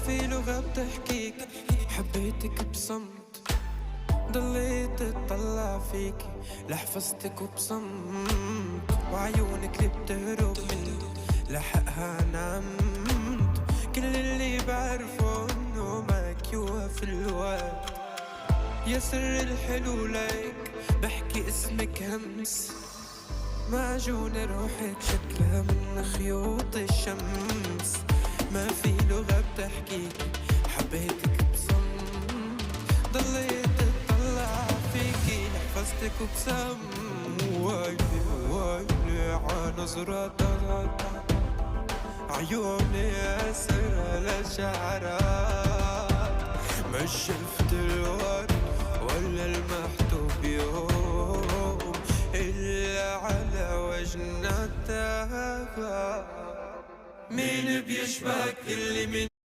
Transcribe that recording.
في لغة بتحكيك. حبيتك بصمت، ضليت اطلع فيك، لحفظتك وبصمت، وعيونك اللي بتهرب مني لحقها نمت. كل اللي بعرفه انه معك يوقف الوقت، يا سر الحلو لك بحكي اسمك همس، معجون روحك شكلها من خيوط الشمس. ما في لغة بتحكيك، حبيتك بصمت، ضليت اطلع فيكي، لحفظتك وبصمت. ويلي ويلي عنظرتك، عيوني أسرى لشعرات، ما شفت الورد ولا المحتوب يوم إلا على وجنتها. مين بيشبهك اللي من